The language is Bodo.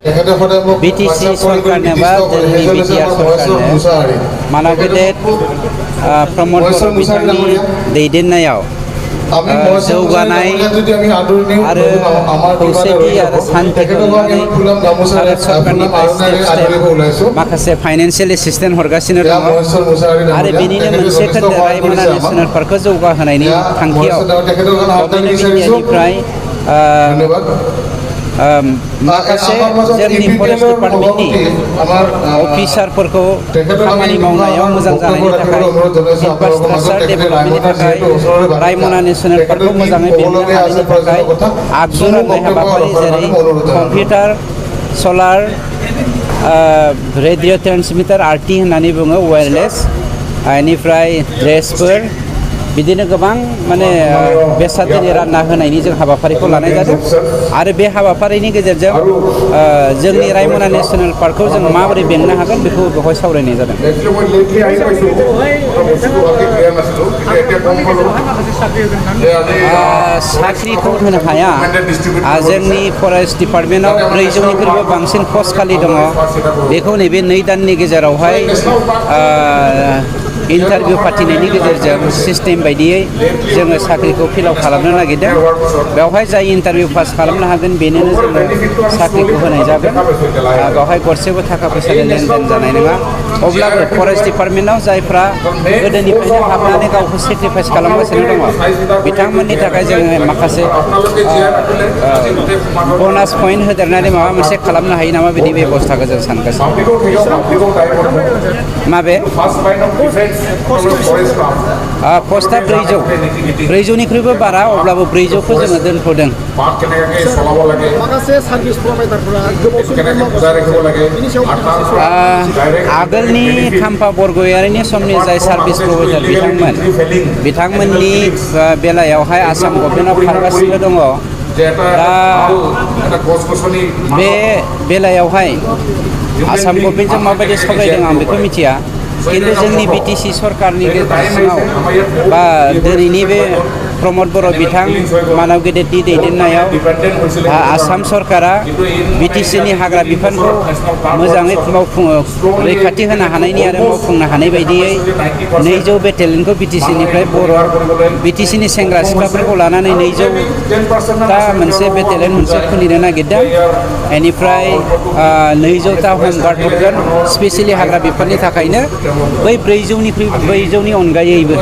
BTC सरकारनो बा जोंनि BTR सरकारनो माना गेदेर प्रमद बर' बिथांनि दैदेननायाव जौगानाय आरो खौसेथि आरो सान्थिखौ नुनानै भारत सरकारनिफ्राय स्टेप माखासे फाइनान्सियेल एसिस्टेन्स हरगासिनो दङ आरो बेनिनो मोनसे खोन्दो रायमना नेशनेल पार्कखौ जौगाहोनायनि थांखियाव गभर्नमेन्ट अफ इन्डियानिफ्राय माखासे जोंनि फरेस्ट डिपार्टमेन्टनि अफिसारफोरखौ खामानि मावनायाव मोजां जानायनि थाखाय इनफ्रास्ट्राक्चार डेभेलपमेन्टनि थाखाय रायमना नेशनेल पार्कखौ मोजाङै बेंनो हानायनि थाखाय आगजु राननाय हाबाफारि जेरै कम्पिउटार सलार रेडिअ ट्रेन्समिटार RT होननानै बुङो वायरलेस बेनिफ्राय ड्रेसफोर बिदिनो गोबां माने बेसाद दिनै रानना होनायनि जों हाबाफारिखौ लानाय जादों आरो बे हाबाफारिनि गेजेरजों जोंनि रायमना नेशनेल पार्कखौ जों माबोरै बेंनो हागोन बेखौ बेवहाय सावरायनाय जादों। साख्रिखौ होनो हाया जोंनि फरेस्ट डिपार्टमेन्टआव 400निख्रुइबो बांसिन पस्ट खालि दङ बेखौ नैबे 2 दाननि गेजेरावहाय इन्टारभिउ फाथिनायनि गेजेरजों सिस्टेम बायदियै जोङो साख्रिखौ फिल आप खालामनो नागिरदों बेवहाय जाय इन्टारभिउ पास खालामनो हागोन बेनोनो जोङो साख्रिखौ होनाय जागोन बेवहाय गरसेबो थाखा फैसानि लेनदेन जानाय नङा अब्लाबो फरेस्ट डिपार्टमेन्टआव जायफ्रा गोदोनिफ्रायनो हाबनानै गावखौ सेक्रिफाइस खालामगासिनो दङ बिथांमोननि थाखाय जोङो माखासे ब'नास पइन्ट होदेरनानै माबा मोनसे खालामनो हायो नामा बिदि बेबस्थाखौ जों सानगासिनो माबे पस्टआ 400निख्रुइबो बारा अब्लाबो 400खौ जोङो दोनथ'दों। आगोलनि खाम्फा बरगयारिनि समनि जाय सार्भिस प्रभाइडार बिथांमोननि बेलायावहाय आसाम गभर्नमेन्टआव खारगासिनो दङ दा बे बेलायावहाय आसाम गभर्नमेन्टजों माबायदि सावरायदों आं बेखौ मिथिया खिन्थु जोंनि BTC सरकारनि सिङाव बा दिनैनि बे प्रमद बर' बिथां मानव गेदेरनि दैदेननायाव आसाम सरकारा BTCनि हाग्रा बिफानखौ मोजाङै रैखाथि होनो हानायनि आरो मावफुंनो हानाय बायदियै 200 बेटेलियनखौ BTCनिफ्राय BTCनि सेंग्रा सिख्लाफोरखौ लानानै 200टा मोनसे बेटेलियन मोनसे खुलिनो नागिरदों बेनिफ्राय 200टा हमगार्ड हरगोन स्पेसियेलि हाग्रा बिफाननि थाखायनो बै 400नि अनगायैबो